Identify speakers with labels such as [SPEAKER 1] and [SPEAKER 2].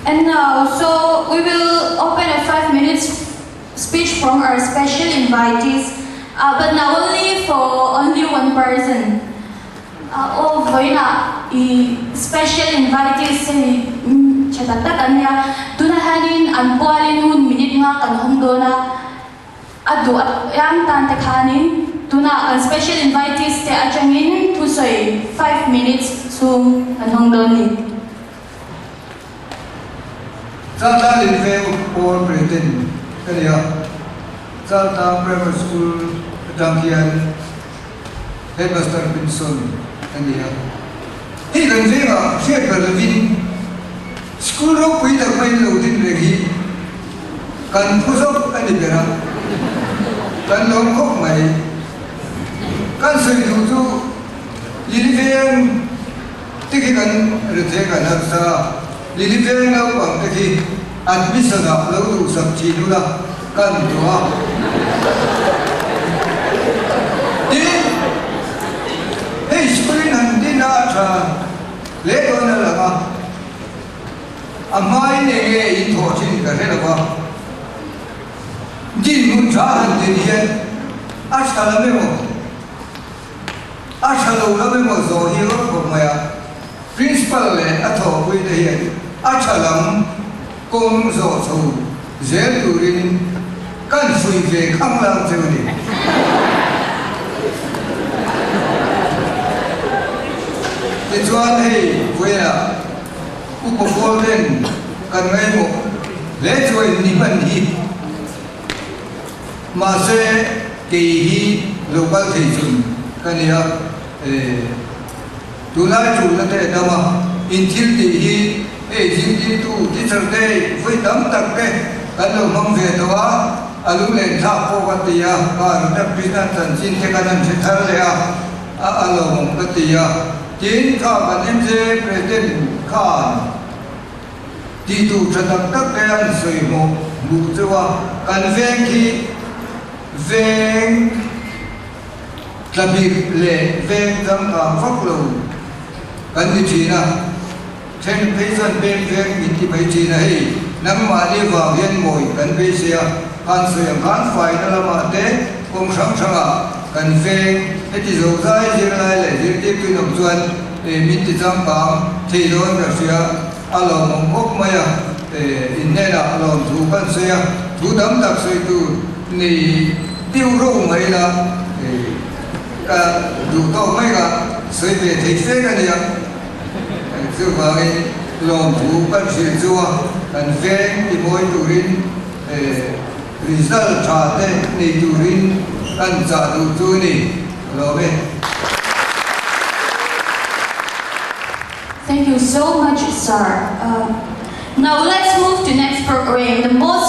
[SPEAKER 1] And now, so we will open a 5 minutes speech from our special invitees, but not only for only one person. Aw vawiinah i special invitees hei tha tak tak an nia. Tunah hianin an pualin hun minute nga kan hawng dawn a, a duh apiang tan te khanin tunah kan special invitees te atangin thusawi 5 minutes chhung kan hawng dawn ni.
[SPEAKER 2] Chaltlang Liliveng Pawl President ka ni a, Chaltlang Primary School atang hian Headmaster Pinson ka ni a. Hei kan vengah hriat ber lovin school ropui tak mai lo din reng hi kan phu zawk a ni ber a, kan lawm khawp mai. Kan sawi duh chu Liliveng te khi kan rethei kan harsa a, Liliveng naupang te khi admission ah lo duhsak thin ula kan duh a. Tin, hei school in han din a a tha hle dawn a lang a, a hmain eng nge in thawh thin ka hre lo va, dinhmun tha han din hian a tha lam emaw, A tha lo lam emaw zawh hi rawt khawp mai a, Principal leh a thawhpui te hian a tha lam kawng zawh chho zel turin kan fuih ve khang lang cheu a ni. Tichuan hei vawiinah Upa Golden kan ngaihmawh hle chu a inni hman hi. Mahse, kei hi lo kal thei chun ka ni a, tunlai tulna te a dam a, in thil tih hi hei zirtirtu teacher te vawi tam tak te kan lo hmang ve tawh a, a lunglen thlak pawh ka ti a, ka Radha Krishna chanchin te kan han hre thar leh a, a a lawmawm ka ti a, tin kha kan MJ President khan. Tih tur tha tak tak te an sawi hmuh hmuh cheu a, kan veng khi veng tla bik leh veng changkang vak lo kan ni thin a, then phei chuan peng veng min ti mai thin a, hei nangmahni vang hian mawi kan beisei a, han sawi ang khan faina lamah te kawng hrang hrangah kan veng heti zo zai zirlai leh zirtirtu in awm chuan min ti changkang thei dawn ka hria. A lawmawm khawp mai a, in hnenah lawmthu kan sawi a, thu tam tak sawi tur nei deuh ro mai la, ka duh tawk mai ka sawi ve thei fek a nia. Chuvangin lawmthu kan hrilh chu a, kan veng ti mawi turin result tha te nei turin kan chah duh chu a ni. Ka lawm e.
[SPEAKER 1] Thank you so much, sir. Now let's move to next program, the most